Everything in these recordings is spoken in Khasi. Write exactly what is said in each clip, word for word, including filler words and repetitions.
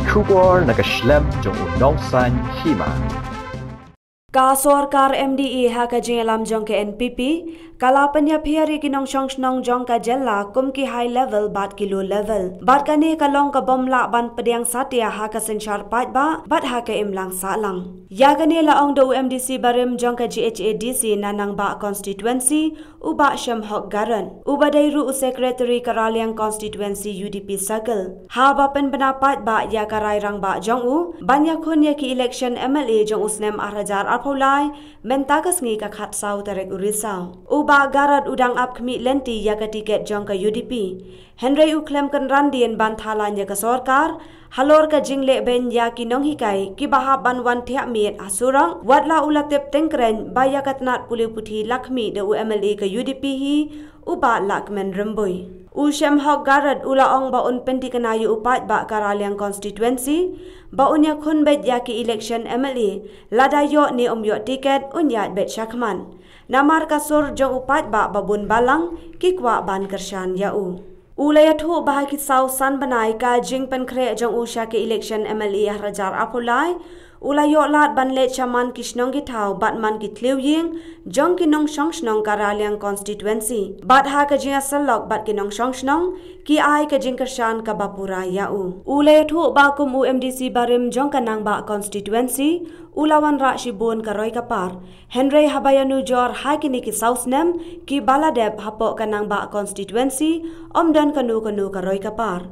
Khubor na ka shlem jong u nongsan hima. Ka sorkar M D A ha ka jingïalam jong ka N P P ka la pynïapher ïa ki nongshong shnong jong ka jylla kum ki high level bad ki low level. Bad kane ka long ka bym lah ban pdiang satia ha ka synshar paidbah bad ha ka imlang sahlang. Ïa kane la ong da u M D C barim jong ka G H A D C na Nangbah constituency, u Bah Shemhok Garod, uba dei ruh u Secretary ka Raliang Constituency U D P Circle, haba pynbna paidbah ïa ka rai rangbah jong u ban ïakhun ïa ki election M L A jong u snem ar hajar arphew lai, mynta ka sngi ka khatsaw tarik u Risaw. U Bah Garod u dang ap khmih lynti ïa ka tiket jong ka U D P, hynrei u khlem kynran dien ban thalan ïa ka sorkar halor ka jingleh beiñ ïa ki nonghikai kiba hap ban wan thiah miet ha surok, wat la u la tip tyngkreiñ ba ïa ka tnat pule puthi la khmih da u M L A ka U D P hi, u Bah Lahkmen Rymbui. U Shemhok Garod u la ong ba un pynthikna ïa u paidbah ka Raliang constituency ba un ïakhun beit ïa ki election M L A, lada ïoh ne ym ïoh tiket un ïaid beit shakhmat. Namar ka sur jong u paidbah ba bun balang ki kwah ban kyrshan ïa u. U la ïathuh ba ha ki saw san bnai ka jingpynkhreh jong u sha ka election M L A ar hajar arphew lai, u la ïoh lad ban leit sha man ki shnong ki thaw bad man ki thliew ïing jong ki nongshong shnong ka Raliang constituency. Bad ha ka jingïasyllok bad ki nongshong shnong, ki ai ka jingkyrshan kaba pura ïa u. U la ïathuh ba kum u M D C barim jong ka Nangbah constituency, u la wanrah shibun ka roi ka par. Hynrei haba ïanujor ha kine ki saw snem kiba la dep hapoh ka Nangbah constituency, ym don kano kano ka roi ka par.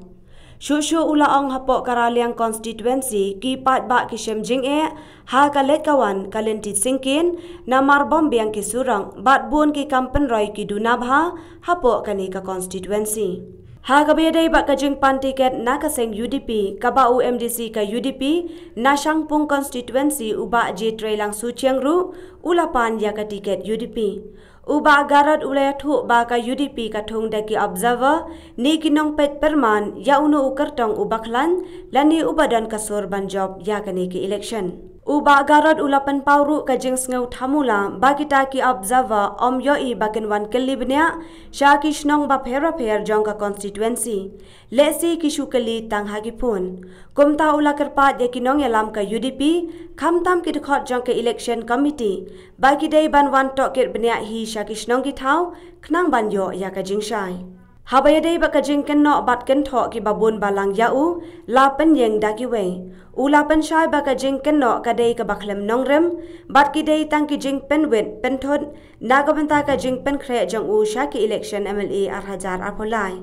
Shuh shuh u la ong hapoh ka Raliang constituency ki paidbah ki shem jingeh ha ka leit ka wan ka lynti syngkien, namar bym biang ki surok bad bun ki kam pynroi ki duna bha hapoh kane ka constituency. Ha kaba ïadei bad ka jingpan tiket na ka seng U D P kaba u M D C ka U D P na Shangpung constituency, u Bah J Treilang Suchiang ruh u la pan ïa ka tiket U D P. U Bah Garod u la ïathuh ba ka U D P ka thung da ki observer ne ki nongpeit pyrman ïa uno u kyrtong uba khlaiñ lane uba don ka sur ban jop ïa kane ka election. U Bah Garod u la pynpaw ruh ka jingsngew thamula ba kita ki observer ym ïohi ba kin wan kylli bniah sha ki shnong bapher bapher jong ka constituency. Lehse ki shu kylli tang ha ki phone. Kumta u la kyrpad ïa ki nongïalam ka U D P, khamtam ki dkhot jong ka election committee, ba ki dei ban wan tohkit bniah hi sha ki shnong ki thaw khnang ban ïoh ïa ka jingshai. Haba ïadei bad ka jingkynnoh bad kynthoh kiba bun balang ïa u la pynïeng da kiwei, u la pynshai ba ka jingkynnoh ka dei kaba khlem nongrim bad ki dei tang ki jingpynwit pynthut na ka bynta ka jingpynkhreh jong u sha ki election M L A ar hajar arphew lai.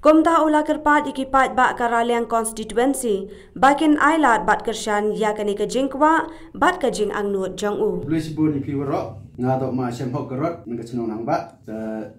Kumta u la kyrpad ïa ki paidbah ka Raliang constituency ba kin ailad bad kyrshan ïa kane ka jingkwah bad ka jingangnud jong u. Khublei shibun ïa phi waroh. Nga dei u Bah Shemhok Garod na ka chnong Nangbah. Te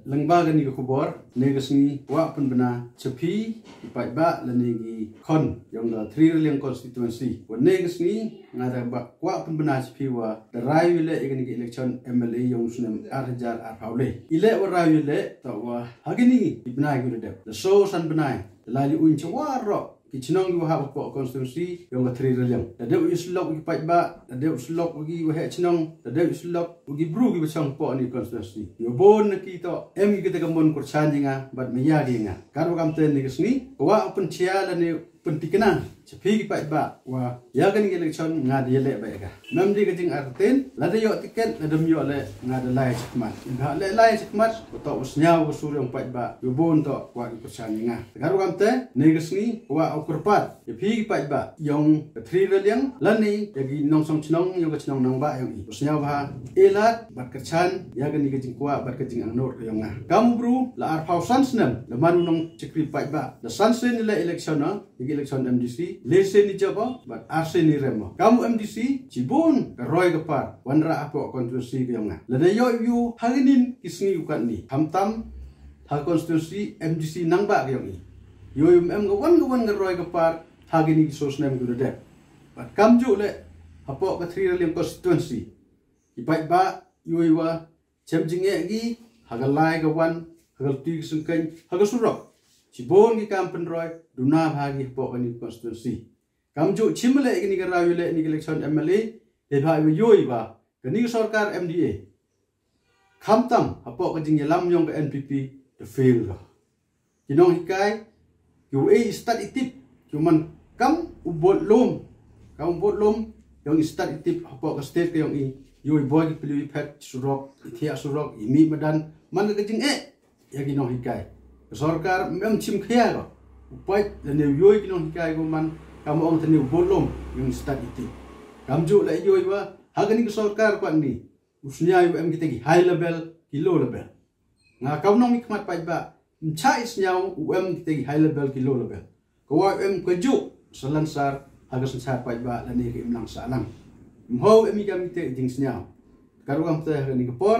lyngba kane ka khubor, ne ka sngi kwah pynbna sha phi ki paidbah lane ki khon jong ka Three Raliang constituency. Wa ne ka sngi nga da ba kwah pynbna sha phi wa da rai wi leh ïa kane ka election M L A jong u snem ar hajar arphew lai. I leh wa rai wi leh, ta wa ha kine ki bnai ki da dep, da soo san bnai, da la ïa uiñ sha waroh ki chnong kiwa hap hapoh constituency jong ka Three Raliang. Da dep u ïasyllok ki paidbah, da dep u syllok ki waheh chnong, da dep u syllok ki bru kiba shong hapoh kane ka constituency. Ïa bun na ki toh em ki kata ka mon kyrshan ïa nga bad maya ki ïa nga. Katba kamte ne ka sngi kwah u pynshai lane pynthikna sha phi ki paidbah wa ïa kane ka election nga da ïaleh beit ïa ka. Mem dei ka jingartatien, lada ïoh tiket, lada ym ïoh leh, nga da lai shakhmat. Nga leh lai shakhmat, u toh u sñiaw ka sur jong paidbah, ïa bun toh kwah ki kyrshan ïa nga. Te katba kamte ne ka sngi kwah u kyrpad ïa phi ki paidbah jong ka Three Raliang lane ïa ki nongshong chnong jong ka chnong Nangbah jong i. U sñiaw bha, e lad bad kyrshan ïa kane ka jingkwah bad ka jingangnud ka jong nga. Kam u bru la arphew san snem la man u nongshakri paidbah. La san sien i leh election, ha ïa ka election M D C, le sien i jop, bad ar sien i rem. Kam u M D C, shibun ka roi ka par wanrah hapoh constituency ka jong nga. Lada ïoh ïa u ha kine ki sngi u katni, khamtam ha constituency M D C Nangbah ka jong i, ïoh ïa u em ka wan ka wan ka roi ka par ha kine ki soo snem ki da dep. Bad kamjuh leh hapoh ka Three Raliang constituency, ki paidbah ïoh ïa wa shem jingeh ki ha ka lai ka wan, ha ka lynti ka syngkien, ha ka surok. Shibun ki kam pynroi duna bha ki hapoh kane ka constituency. Kamjuh chim leh kane ka rai wi leh kane ka election M L A, dei bha ïa wa ïoh ïa wa kane ka sorkar M D A, khamtam hapoh ka jingïalam jong ka N P P, da fail ka. Ki nonghikai, ki wa e i stad i tip, ki wa man Kam u bud lum, kam u bud lum yong i stad i tip hapoh ka state ka yong i. Yoi boi ki pli i phet surok, i thiah surok, i mih madan, man ka jing eh ya ki nonghikai. Ka sorkar mem chim khia ko u pait lane u yoi ki nonghikai ko man, kam ong tani u bud lum yong i stad i tip. Kam ju la yoi wa ha kani ka sorkar kwat ni u sniaw u em kita ki high level ki low level. Nga kam nong mi khmat paitbah, mcha i sniaw u em kita ki high level ki low level. Ka wa em ka ju salansar ha ka sansar paitbah lane ka imlang salang. Mho em i kam kita jing sniaw. Ka ruang te ha kani ka por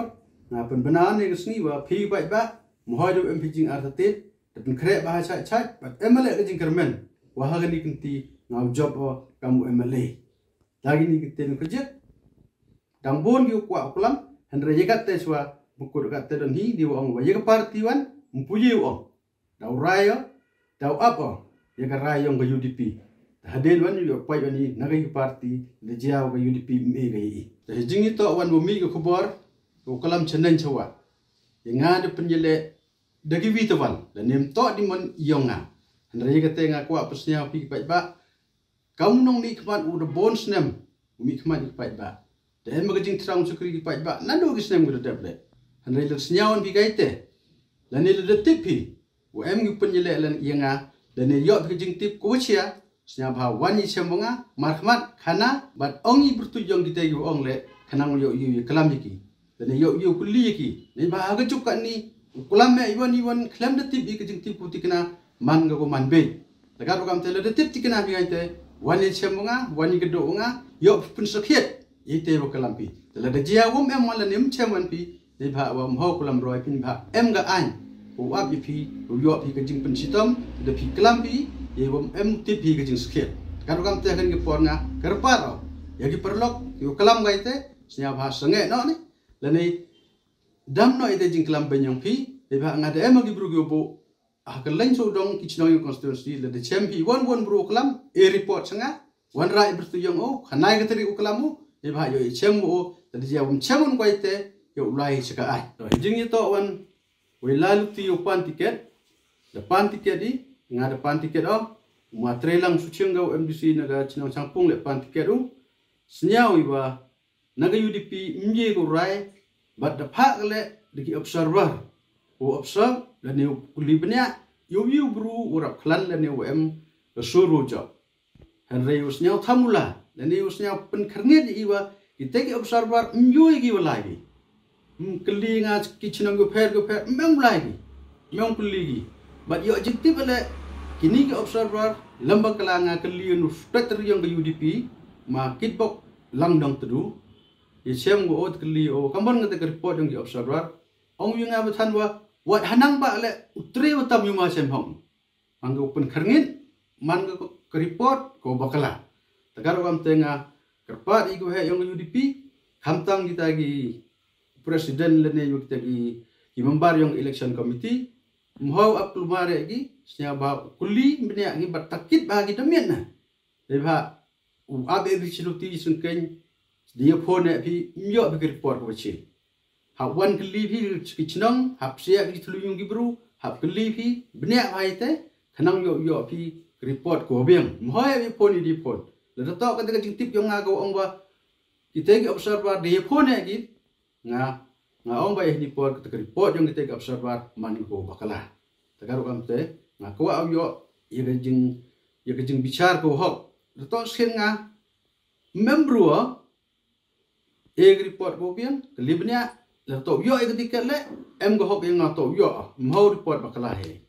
nga pynbna ne ka sngi wa phi paitbah, mho do em phi jing artatit, te pynkhreh ba ha chai chai, pat em le ka jing kermen wa ha kani kynti nga u job o kam u M L A. Lagi ni kita ni ka jit dang bun ki u kwah u klam, hynrei ya kat te swa mukut kat te don hi di u ong wa ya ka party wan mpuji u ong. Dau rai o, dau ap o ya ka rai yong ka U D P. Ta hadin wan yu poi wan hi na ka party da jiaw ka U D P me ka hi. Ta jing i to wan wa mi ka khubor u klam chanen chawa. Ya nga da pynjele da ki wi ta wan da nem to di mon yong nga. Hynrei ya ka te nga kwah pysniaw phi paitbah. Kam nong mi khmat u da bon snem u mi khmat i paitbah. Da em ka jingtrang chukri ki paitbah nando ki snem ki da dep le. Hynrei la sniaw an phi kai te lane la da tip phi u em ki pynjele lan ya nga, lane yoh phi ka jingtip ko chia. Sniaw bha wan i chem nga mar khmat khana bad ong i bertu yong kita yu ong le khanang yoh yu ya klam ya ki. Lane yoh yu kuli ya ki ne ba ha ka juk ka ni u klam me i wan i wan khlem da tip i ka jingtip ku tikna man ka ko man be. Takat u kam te la da tip tikna bi ngai te wan i chem nga, wan i ka do nga, yoh pynsakhiat i te wa klam pi. Te la da jia wom em wan la nim chem wan pi. Dei bha wa mho kulam roi pin bha em ga ain u ap i phi u yoh phi ka jingpynchitom. Da phi klam pi ye wom em tip phi ka jingsakhiat. Takat u kam te kan ki por nga kerpar o ya ki perlok ki u klam ga i te sniaw bha sange no ni. Lane dam no i te jingklam benyong phi. Dei bha nga da em ki bru ki u bu ha ka leng so dong ki chnong yong constituency la da chem phi wan wan bru klam e report sanga wan rai bertu yong o khanai ka tari u klam u. Dei bha yo i chem o la da jia wom chem un kwai te yo u lai chaka ai. To jing i to wan wei la luti yo pan ticket. Da pan ticket i nga da pan ticket o ma trelang su ching ga u M D C na ga chnong Changpung le pan ticket u. Sniaw i wa na ka U D P mye ko rai bad da phak le da ki observer. U observe lane u kuli bniah yu yu bru u rap khlan lane u em ka suru jok. Hynrei u sniaw thamula lane u sniaw pynkhyrngit i wa kita ki observer myu i ki wa lai ki. Kylli nga ki chnong ki pher ki pher mem lai ki mem kylli ki. Bad yo jingtip le kini ki observer lamba kala nga kylli nu stet riong ka U D P ma kitbok lang dong tedu. Ye chem go ot kylli o kambon nga te ka report yong ki observer. Ong yu nga ba than wa wat hanang ba le u tre wa tam yu ma chem hong. Man ka u pynkhyrngit man ka ka report ko bakala. Takat u kam te nga kyrpad i ko he yong U D P khamtang kita ki president lane yu kita ki ki member yong election committee. Mho ap klumar ya ki snya ba kuli bniah ki bat takit ba ki damian na. Dei bha u abe bi chiluti sengkeng dia phone phi myo bi report ko chi. Hap wan kylli phi ki chnong hap sia ki thlu yung ki bru hap kylli phi bniah bha ite khnang yo yo phi report ko biang. Mhoi bi phone di phone la da to ka jingtip yong nga ko ong ba kita ki observer dia phone ki nga nga ong ba ini por kita report yong kita ki observer man ko bakala. Takat u kam te nga ko au yo ya ka jing ya ka jing bichar ko hok. Da to skin nga membru e report ko biang kylli bniah la to yo e ka tiket le em ko hok yang to yo mho report bakala he.